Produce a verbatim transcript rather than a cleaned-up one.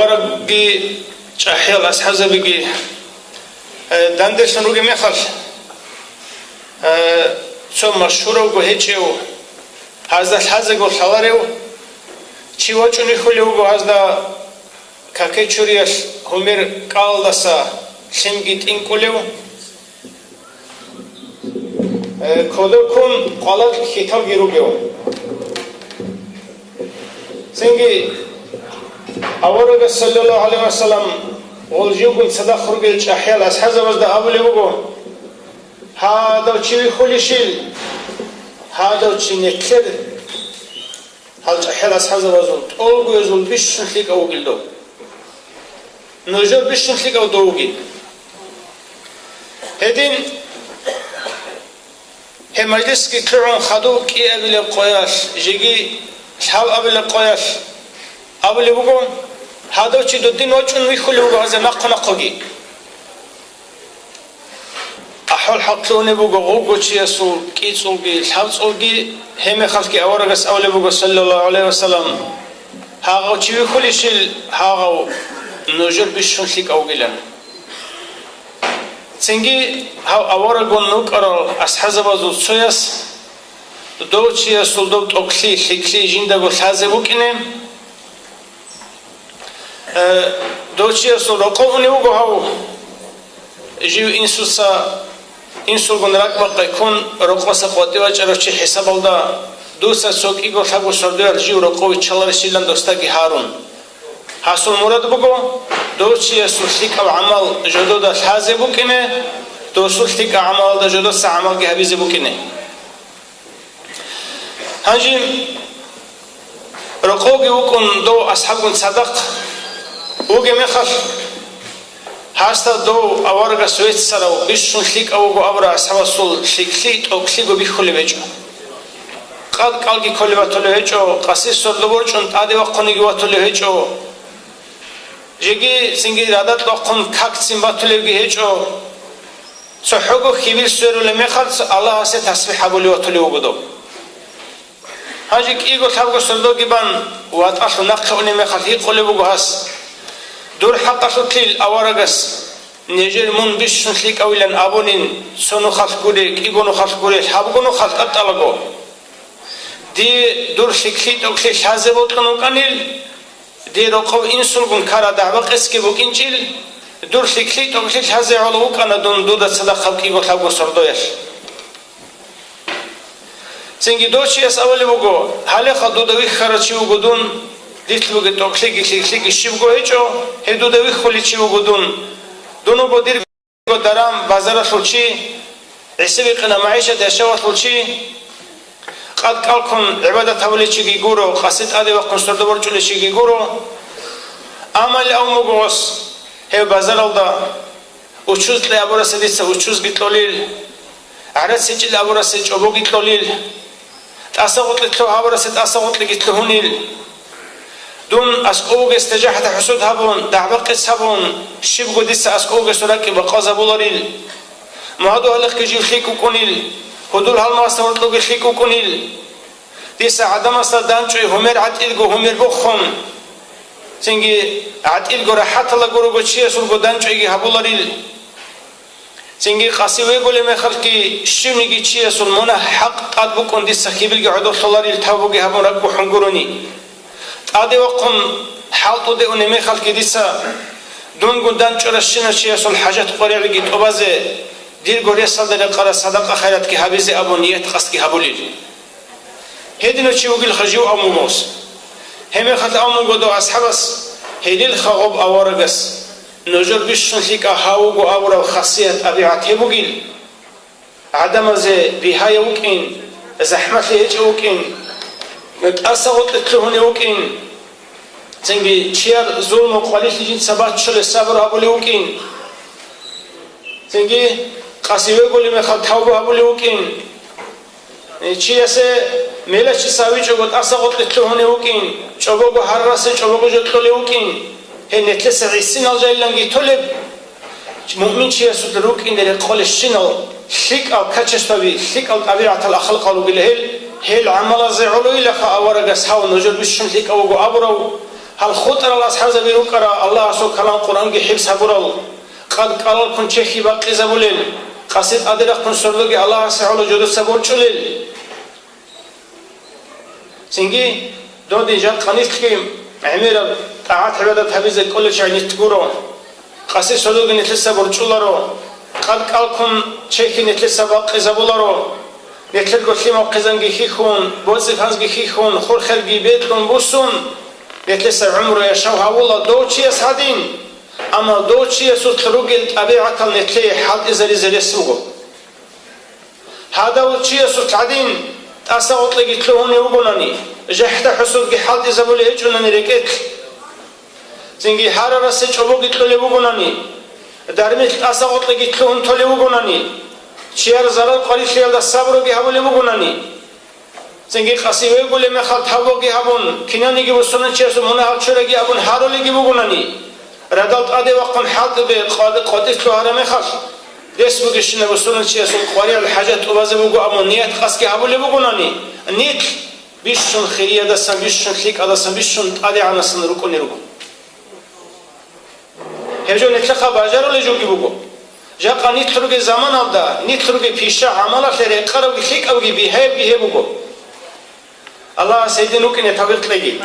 Аварагги чӀахӀиял асхӀабзабиги, э, данделъун ругеб мехалъ, э, цо машгьуравго гьечӀев, гьазда лъазего лъаларев чи вачӀун вихьулев вуго, гьазда каке чуриялъ гьумер кӀалалдаса лъимги тӀинкӀулев. Э, кодор ккун къвалакь хьиталги ругев. Цинги аварагас, саллаллагьу гӀалайгьи вассалам, гъол живгун цадахъ ругел чӀахӀиял асхӀабзабазда абулеб буго: «Гьадав чи вихьулищил? Гьадав чи нилъер гьал чӀахӀиял асхӀабзабазул тӀолгоязул бищун лъикӀав вугилан. Нужер бищун лъикӀав дов вугин». Гьедин гьеб мажлисги лъугӀун, хадув кӀиабилеб къоялъ, жеги лъабабилеб къоялъ абулеб буго: «Гьадав чи додин вачӀун вихьулев вуго гьазда нахъа-нахъаги». АхӀвал-хӀал лъугьунеб буго гъобго чиясул кӀицӀулги лъабцӀулги, гьеб мехалъги аварагас абулеб буго, саллаллагьу гӀалайгьи вассалам: «Гьагъав чи вихьулищил, гьагъав нужер бищун лъикӀав вугилан». Цинги гьав аварагун вукӀарал асхӀабзабазул цояс дов чиясул доб тӀокӀлъи, лъикӀлъи жиндаго лъазе букӀине, э, дов чиясул рокъов унев вуго гьав, жив инсуца, инсулгун ракӀбахъи ккун, рокъоса къватӀив вачӀарав чи хӀисабалда, дуца цо кӀиго-лъабго сордоялъ жив рокъов виччаларищилан досдаги гьарун. Гьасул мурад буго, дов чиясул лъикӀаб гӀамал жодода лъазе букӀине, досул лъикӀаб гӀамалалда жодоца гӀамалги гьабизе букӀине. Гьанже рокъовги вукӀун дов асхӀабгун цадахъ вугеб мехалъ, гьасда дов аварагас веццарав, бищун лъикӀав вуго абурав асхӀабасул лъикӀлъи тӀокӀлъиго бихьулеб гьечӀо. Къад-кӀалги кколеб батулеб гьечӀо, къаси сордо борчӀун тӀаде вахъунеги ватулеб гьечӀо. Жеги цинги радакь вахъун какцин батулебги гьечӀо. ЦохӀого хьибил сверулеб мехалъ Аллагьасе тасбихӀ гьабулев ватулев вуго дов. Гьанже кӀиго-лъабго сордоги бан, ватӀалъун нахъе унеб мехалъ гьикъулеб буго гьас: «Дур хӀакъалъулъ аварагас, нижер мун бищун лъикӀавилан абунин, цо нухалъ гуре, кӀиго нухалъ гуре, лъабго нухалъ тӀатӀалаго. Дие дур лъикӀлъи тӀокӀлъи лъазе бокьун вукӀанил, дир рокъов инсулгун ккараб дагӀба-къецги букӀинчӀил, дур лъикӀлъи тӀокӀлъи лъазе гӀоло вукӀана дун дуда цадахъ гьаб кӀиго-лъабго сордоялъ». Цинги дов чияс абулеб буго: «Гьалеха дуда вихьарав чи вуго дун, дилъ бугеб тӀокӀлъиги лъикӀлъиги щибго гьечӀо, гьеб дуда вихьулев чи вуго дун. Дун вуго дир даран, базаралъул чи, гӀиси-бикъина магӀишат яшавалъул чи, къад-кӀал ккун гӀибадат гьабулев чиги гуро, къаси тӀаде вахъун сордо борчӀулев чиги гуро. Амма гьале абун буго гьес, гьев базаралда учуз кье абурасе дица учузги кьолил, гӀарац гьечӀил абурасе чӀобоги кьолил, тӀаса гъоркье лъугьа абурасе тӀаса гъоркьеги лъугьунил. Дун аскӀов вугесда жахӀда-хӀусуд гьабун, дагӀба-къец гьабун, щибго дица аскӀов вугесул ракӀи бакъазабуларил. Мугьаду гьалихъги жив лъикӀ вукӀунил, гьудул-гьалмагъасда гьоркьовги лъикӀ вукӀунил. Дица гӀадамасда данчӀвай гьумер гӀатӀилго гьумер буххун, цинги гӀатӀилго рахӀаталда гурого чиясулго данчӀвайги гьабуларил». Цинги къаси вегулеб мехалъги, щивниги чиясул мунагь-хӀакъ тӀад букӀун дица хьибилги гӀодов лъоларил тавбуги гьабун ракӀ бухӀун гурони. ТӀаде вахъун хӀалтӀуде унеб мехалъги дица дунгун данчӀваращинав чиясул хӀажат-къваригӀелги тӀубазе, дирго ресалда рекъараб садакъа-хайратги гьабизе абун ният-къасдги гьабулел. Гьединав чи вугилха жив абун буго гьес. Гьеб мехалъ абун буго дов асхӀабас: «Гьелилха гъоб аварагас, нужер бищун лъикӀав гьав вуго абураб хасият-тӀабигӀат гьеб бугил: гӀадамазе бигьаяв вукӀин, захӀмалъи гьечӀев вукӀин, тӀаса гъоркье лъугьунев вукӀин, цинги чияр зулму-къварилъи жинца баччулеб сабру гьабулев вукӀин, цинги къаси вегулеб мехалъ тавба гьабулев вукӀин». Чиясе мелачи савичӀого тӀаса гъоркье лъугьунев вукӀин, чӀобого гьарарасе чӀобого жо кьолев вукӀин, гьеб нилъеца гӀисинал жайиланги толеб, муъмин чиясулъ рукӀине рекъолебщинал лъикӀал качестваби, лъикӀал тӀабигӀатал ахлакъал ругила гьел, гьел гӀамалазе гӀолойилаха аварагас гьав нужер бищун лъикӀав вуго абурав, Гьал хутӀарал асхӀабзаби рукӀарал Аллагьасул калам Къуръанги хӀифз гьабурал, къад кӀалалккун чехьи бакъизабулел, къаси тӀаде рахъун сордоги Аллагьасе гӀоло жодоца борчӀулел. Цинги, додин жакъа нилъги гӀемераб тӀагӀат-гӀибадат гьабизе кӀолел чагӀи нилъ гуро. Къаси сордоги нилъеца борчӀуларо, къад кӀалккун чехьи нилъеца бакъизабуларо. Нилъерго лъимал хъизанги хьихьун, боцӀи-панзги хьихьун, хурхелги бекьун буссун, нилъеца гӀумру яшав гьавула дов чияс гьадин, амма дов чиясулъ ругел тӀабигӀатал нилъее хӀалтӀизаризе рес буго. Гьадав чиясулъ гьадин, тӀаса гъоркьеги лъугьунев вугонани, жахӀда-хӀусудги хӀалтӀизабулей гьечӀонани рекӀелъ, цинги гьарарасе чӀобоги кьолеб бугонани, дармилъ тӀаса гъоркьеги лъугьун толев вугонани, чияр зарал-къварилъиялда сабруги гьабулеб бугонани, цинги къаси вегулеб мехалъ тавбуги гьабун, кинаниги бусурманчиясул мунагьал чураги абун гьарулеги бугонани, радал тӀаде вахъун хӀалтӀуде къватӀ-, къватӀир лъугьараб мехалъ, рес бугещинаб бусурманчиясул къваригӀел хӀажат тӀубазе буго абун ният-къасдги гьабулеб бугонани, нилъ бищун хириядасан, бищун лъикӀалдасан, бищун тӀадегӀанасан рукӀунел руго. Гьеб жо нилъехъа бажарулей жоги буго. Жакъа нилъ ругел заманалда, нилъ ругел пиша-гӀамалалъе рекъарабги лъикӀабги бигьаябги гьеб буго. Аллагьас гьедин рукӀине тавфикъ кьеги.